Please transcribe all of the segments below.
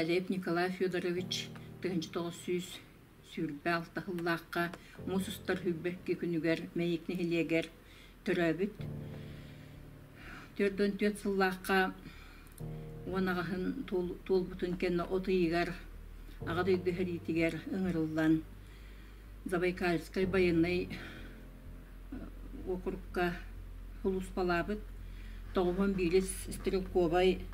Бэрдээлэйэп Николай Федорович 1926 сыллаахха муус устар 22 күнүгэр Мэйик нэһилиэгэр төрөөбүт. 44 сыллаахха 10 аҕыһын туолбутун кэннэ от ыйыгар Аҕа дойду сэриитигэр ыҥырыллан Забайкальскай байыаннай уокурукка сулууспалаабыт. 91-ис стрелковай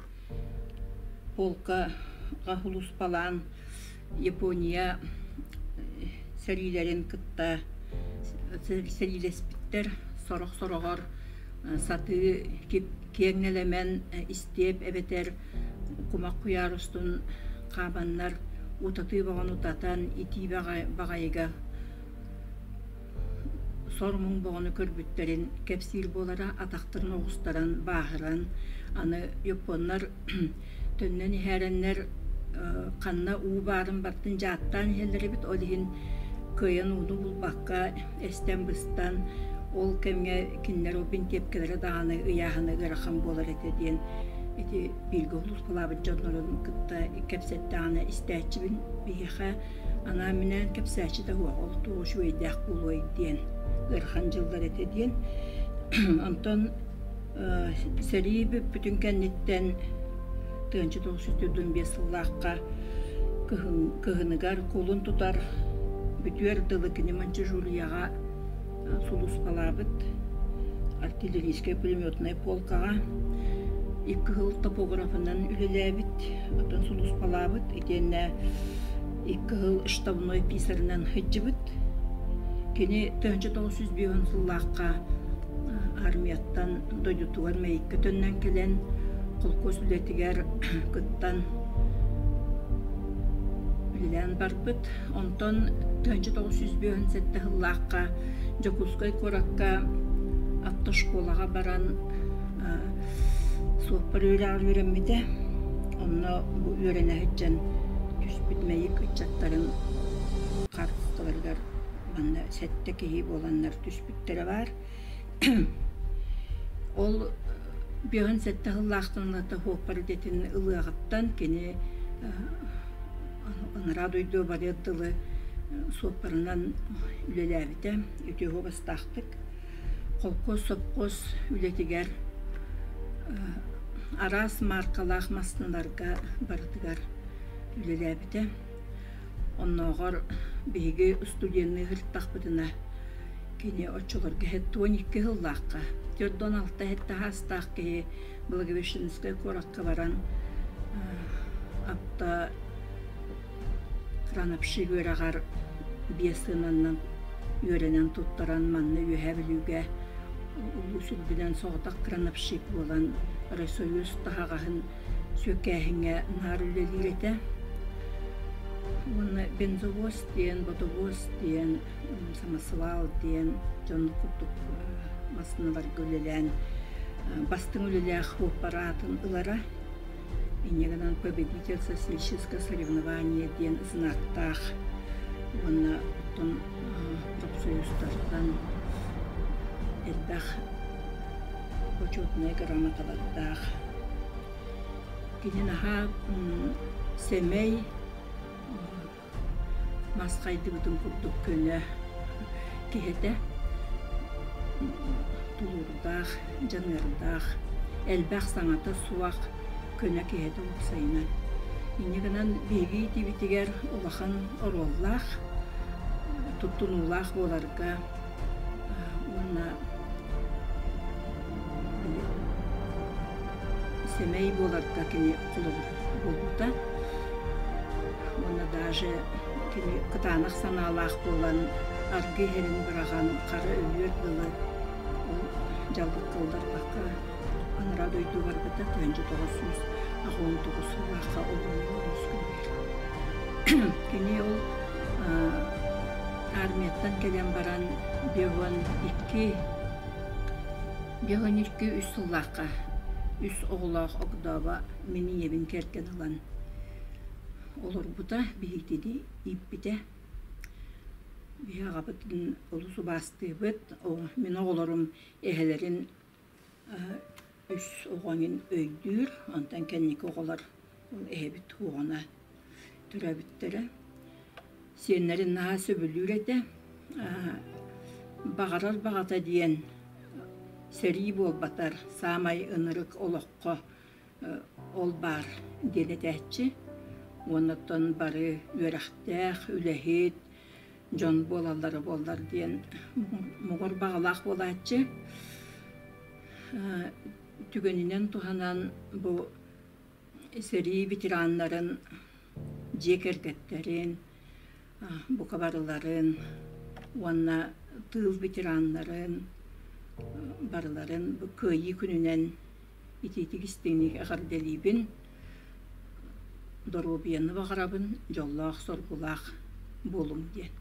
полкаҕа сулууспалаан Япония сэриилэрин кытта сэриилэспиттэр. Сорох-сороҕор сатыы киэҥ нэлэмэн истиэп эбэтэр кумах куйаар устун хааманнар утатыы бөҕөнү утатан итии баҕайыга сор-муҥ бөҕөнү көрбүттэрин кэпсиир буолара, атахтарын оҕустаран, бааһыран, аны японнар төннөн иһээрэннэр ханна уу баарын барытын дьааттаан иһэллэр эбит, ол иһин кыайан ууну булбакка эстэн-быстан, ол кэмҥэ кинилэр ол бинтиэпкэлэрэ даҕаны ыйааһына ыарахан буолар этэ диэн ити бииргэ сулууспалаабыт дьоннорун кытта кэпсэттэҕинэ истээччибин биһиэхэ анаан-минээн кэпсээччи да суох, ол туох үчүгэйдээх буолуой диэн ыарахан дьыллар этэ диэн. Онтон сэрии бүппүтүн кэнниттэн 1945 сыллаахха кыһыныгар кулун тутар бүтүөр дылы кини Маньчжурияҕа сулууспалаабыт артиллерийскай пулеметнай полкаҕа икки сыл топографынан үлэлээбит, оттон сулууспалаабыт итиэннэ икки сыл штабной писарынан сылдьыбыт. Кини 1905 сыллаахха армияттан дойдутугар Мэйиккэ төннөн кэлэн холкуос үлэтигэр кыттан үлэлээн барбыт. Онтон 1957 сыллаахха Дьокуускай куоракка автошколаҕа баран суоппар үөрэҕэр үөрэммитэ. Онно бу үөрэнэ сылдьан түспүт Мэйик ыччаттарын хаартыскаларыгар манна сэттэ киһи буоланнар түспүттэрэ баар. Ол 57 сыллаахтан ылата суоппар идэтин ылыаҕыттан кини анараа дойду барыар дылы суоппарынан үлэлээбитэ үтүө суобастаахтык. Холкуос, сопхуос үлэтигэр араас мааркалаах массыыналарга барытыгар үлэлээбитэ. Оннооҕор биһиги студенныы сырыттахпытына кини оччолорго 72 сыллаахха 46 саастаах киһи Благовещенскай куоракка баран апта крановщик үөрэҕэр биэс сыананан үөрэнэн туттаран манна Үөһээ Бүлүүгэ улуус үрдүнэн соҕотох крановщик буолан райсоюз таһаҕаһын сүөккээһиҥҥэ наар үлэлиир этэ. Уонна бензовоз диэн, бодобуос диэн, самосвал диэн дьон курдук массыыналарга үлэлээн бастыҥ үлэлээх аппаратын ылара. Инньэ гынан победитель социалистического соревнования диэн знактаах уонна оттон профсоюзтартан элбэх бочуотунай грамоталардаах. Кини наһаа сэмэй, мас хайдыбытын курдук көнө киһи этэ. Тулуурдаах, дьаныардаах, элбэх саҥата суох көнө киһи этэ уопсайынан. Инньэ гынан биһиги иитиибитигэр улахан оруоллаах, туттунуулаах буоларга уонна сэмэй буоларга кини холобур буолбута. Уонна даже кини кытаанах санаалаах буолан аргы иһэрин быраҕан хара өлүөр дылы ол дьаллыкка ылларбакка анараа дойду барбыта 1989 сыллаахха олунньу олус күнүгэр. Кини ол армияттан кэлэн баран 52 52 үс сыллаахха үс оҕолоох огдообо мин ийэбин кэргэн ылан олорбута, биһигини ииппитэ. Биһи аҕабытын олус убаастыыбыт. Мин оҕолорум эһэлэрин үс оҕо эҥин өйдүүр, онтон кэнники оҕолор Ол эһэбит уоҕуна төрөөбүттэрэ. Сиэннэрин наһаа сөбүлүүр этэ. Баҕарар баҕата диэн сэрии буолбатар, саамай ынырык олоххо ол баар диэн этээччи. Уонна оттон бары үөрэхтээх, үлэһит дьон буолаллара буоллар диэн муҥур баҕалаах буолааччы. Түгэнинэн туһанан бу сэрии ветераннарын дьиэ кэргэттэрин, бука барыларын уонна тыыл ветераннарын барыларын бу Кыайыы күнүнэн итиитик истиҥник эҕэрдэлиибин, доруобуйаны баҕарабын, дьоллоох-соргулаах буолуҥ диэн.